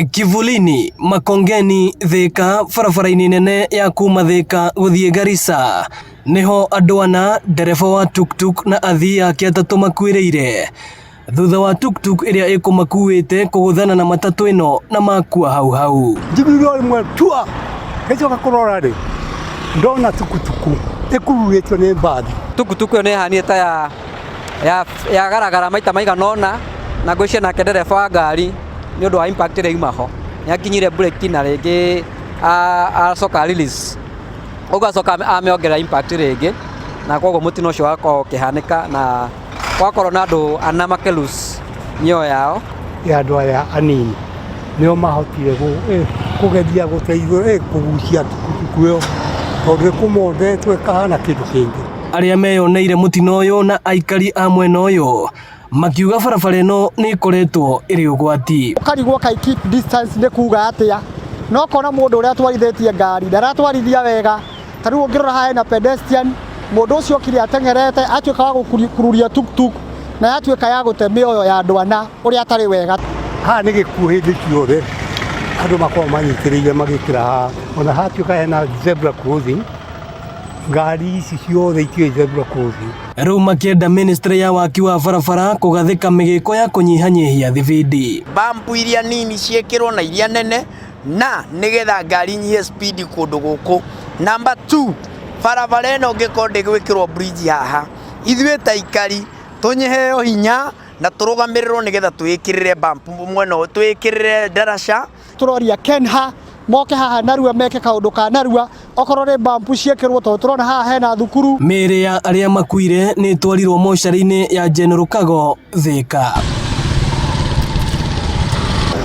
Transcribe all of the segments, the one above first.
Kivulini, Makongeni, Thika, barabara-inĩ nene ya kuma Thika gũthiĩ Garissa nĩho andũ ana, ndereba wa tuktuk na athii ake atatũ makuĩrĩire thutha wa tuktuk ĩrĩa ĩkũmakuĩte kũgũthana na matatũ ĩno na makua hau hau. Njiguire o rĩmwe tua ngĩcoka kũrora rĩ ndona tukutuku ĩkururĩtio nĩ mbathi. Tukutuku ĩyo nĩ ĩhanire ta ya ya yagaragara maita maigana ũna na ngwĩciria nake ndereba wa ngari nĩ ũndũ wa impact ĩrĩa yuma ho nĩ akinyire breki na rĩngĩ acoka release ũguo acoka amĩongerera impact rĩngĩ na koguo mũtino ũcio wakorwo ũkĩhanĩka na gwakorwo na andũ ana makĩ lose mĩoyo yao. Ya andũ aya anini nĩo mahotire kũgeria gũteithũra kũgucia tukutuku ĩyo tondũ ĩkũmondetwo ĩkahana kĩndũ kĩngĩ. Arĩa meyoneire mũtino ũyũ na aikari a mwena ũyũ makiuga barabara ĩno nĩ ĩkoretwo ĩrĩ ũgwati. Ũkarigwo kaĩ keep distance nĩ kuga atĩa, na ũkona mũndũ ũrĩa atwarithĩtie ngari ndaratwarithia wega. Ta rĩu ũngĩrora haha hena pedestrian, mũndũ ũcio okire ateng'erete atuĩka wa gũkururia tuktuk na yatuĩka ya gũte mĩoyo ya andũ ana ũrĩa atarĩ wega. Haha nĩ gĩkuũ hĩndĩ ciothe andũ makoragwo manyitĩrĩire magĩkĩra haha, ona hatuĩka hena zebra crossing, ngari ici ciothe itiũĩ zebra crossing. Rĩu makĩenda ministry ya waki wa barabara kũgathĩka mĩgĩko ya kũnyihanyihia thibindi. Bampu iria nini ciĩkĩrwo na iria nene na nĩgetha ngari inyihie speed kũndũ gũkũ. Number 2, barabara ĩno ĩngĩkorwo ndĩgwĩkĩrwo bridge haha, ithuĩ ta aikari tũheo hinya na tũrũgamĩrĩrwo nĩgetha twĩkĩrĩre bump mwena ũyũ, twĩkĩrĩre ndaraca. Tũroria KENHA moke haha narua meke kaũndũ ka narua, okorwo nĩ bump ciĩkĩrwo tondũ tũrona haha hena thukuru. Mĩĩrĩ ya arĩa makuire nĩ ĩtwarirwo mocarĩ-inĩ ya General Kago, Thika.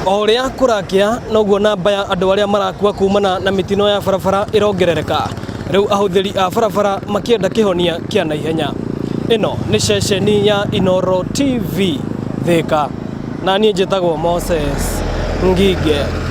O ũrĩa kũrakĩa noguo namba ya andũ arĩa marakua kumana na mĩtino ya barabara ĩrongerereka. Rĩu ahũthĩri a barabara makĩenda kĩhonia kĩa naihenya. Ĩno nĩ ceceni ya Inooro TV Thika, na niĩ njĩtagwo Moses Ngige.